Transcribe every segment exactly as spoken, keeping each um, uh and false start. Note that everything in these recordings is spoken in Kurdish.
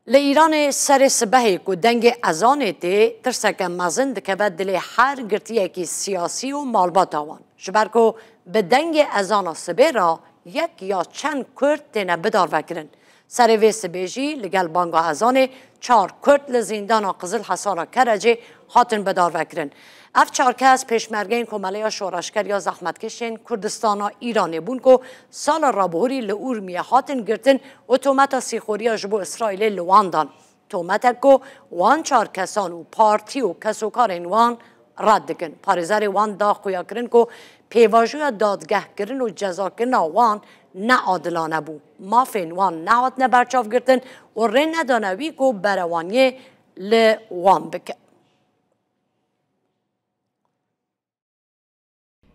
Li Îranê serê sibehê ku dengê ezanê tê, tirseke mezin dikeve dilê her girtiyekî siyasî û malbata wan. Ji ber ku bi dengê ezana sibê re yek ya çend Kurd têne bidarvekirin. Serê vê sibê jî li gel banga ezanê çar Kurd li zîndana Qizil Hesara Kerecê hatin bidarvekirin. Ev çar kes pêşmergeyên Komeleya Şoreşger ya Zehmetkêşên Kurdistana Îranê bûn ku sala rabihurî li Urmiyê hatin girtin û tometa sîxuriya ji bo Îsraîlê li wan dan. Tometek ku wan çar kesan û partî û kesokarên wan red dikin. Parêzerê wan da xuyakirin ku pêvajoya dadgehkirin û cezakirina wan neadilane bû. Mafên wan nehatine berçavgirtin û rê nedane wî ku berewaniyê li wan bike.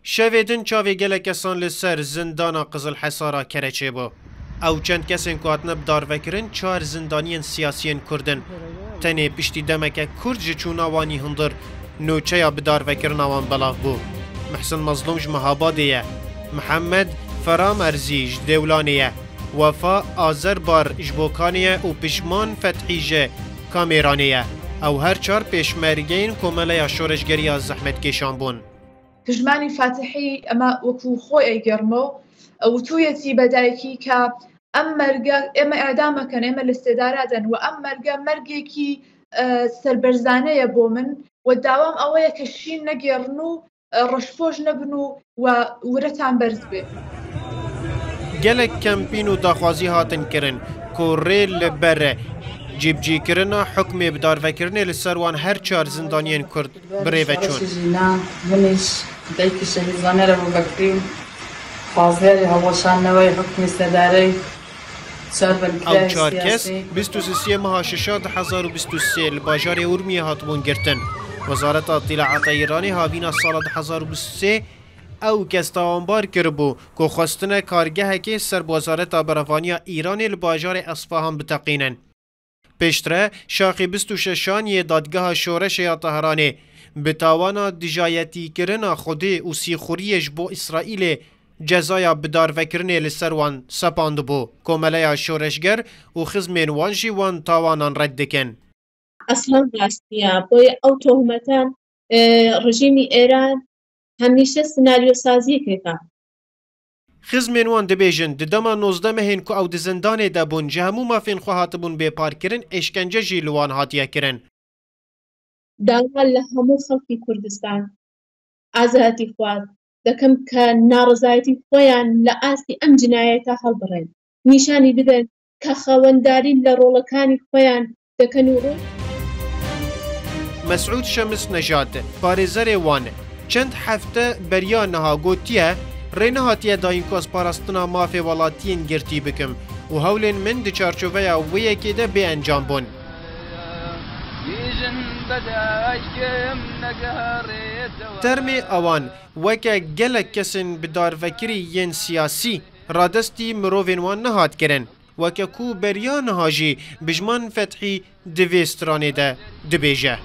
Şevê din çavê gelek kesan li ser zindana Qizil Hesara Kereçê bû. Ew çend kesên ku hatine bidarvekirin çar zindaniyên siyasiyên Kurd in. Tenê piştî demeke kurt ji çûna wan yî hundir nûçeya bidarvekirina wan belav bû. Mihsin Mezlûm ji Mehabadê ye. Mihemed Feram Erzî ji Dêwlanê ye. Wefa Azerbar ji Bokanê ye û Pişman Fethî ji Kamêranê ye. Ew her çar pêşmergeyên Komeleya Şoreşgeriya Zehmetkêşan bûn. پژمانی فاتحی ئەمە وەکو خۆی ئەیگەڕمەوە، وتوویەتی بە دایکی کە ئەم مەرگە ئێمە ئێعدامەکەن، ئێمە لە سێدارادەن و ئەم مەرگە مەرگێکی، ئە، سەربەرزانەیە بۆ من و داوام ئەوەیە کە شین نەگێڕن و، ئە، ڕەشپۆش نەبن و، و ورەتان بەرز بێ. Gelek kempîn û daxwazî hatin kirin ku rê li ber cîbicîkirina hukmê bidarvekirinê li ser wan her çar zindaniyên Kurd bi rê ve çûn. Jîna, min îş, dayikî şehîd Zaner Ebûbekrî û xwazerê hevweşandneweyê hukmê sedareyê. Ew çar kes bîst û sisê meha şeşa du hezar û bîst û sê li bajarê Urmiyê hatibûn girtin. Wezareta Îtîlaata Îranê havîna sala du hezar û bîst û sê ew kes tawanbar kiribû ku xwestine kargehekê ser bi Wezareta Berevaniya Îranê li bajarê Esfahan biteqînin. Pêştre şaxê bîst û şeşan yê Dadgeha Şoreşê ya Tehranê bi tawana dijayetîkirina Xwedê û sîxuriyê ji bo Îsraîlê cezaya bidarvekirinê li ser wan sepandibû. Komeleya Şoreşger û xizmên wan jî wan tawanan red dikin. ئەسڵەن ڕاست نییە. بۆیە ئەو تۆهمەتە، ئێ، ڕژیمی ئێران هەمیشە سناریۆسازیەکێکە. Xizmên wan dibêjin, di dema nozdeh mehên ku ew di zindanê de bûn, ji hemû mafên xwe hatibûn bêparkirin, êşkence jî li wan hatiye kirin. داوا لە هەموو خەڵکی کوردستان، ئازادیخواز، دەکەم کە ناڕەزایەتی خۆیان لە ئاستی ئەم جنایەتە هەڵبڕێن، نیشانی بدەن کە خاوەنداری لە ڕۆڵەکانی خۆیان دەکەن و ڕۆ. Mesûd Şemis Nejad, parêzerê wan, çend hefte beriya niha gotiye, rê nehatiye dayîn ku ez parastina mafê welatiyên girtî bikim û hewlên min di çarçoveya wê yekê de bê encam bûn. Termê ewan weke gelek kesên bidarvekirî yên siyasî radestî mirovên wan nehat kirin. Weke ku beriya niha jî Bijman Fethî di vê stranê de dibêje.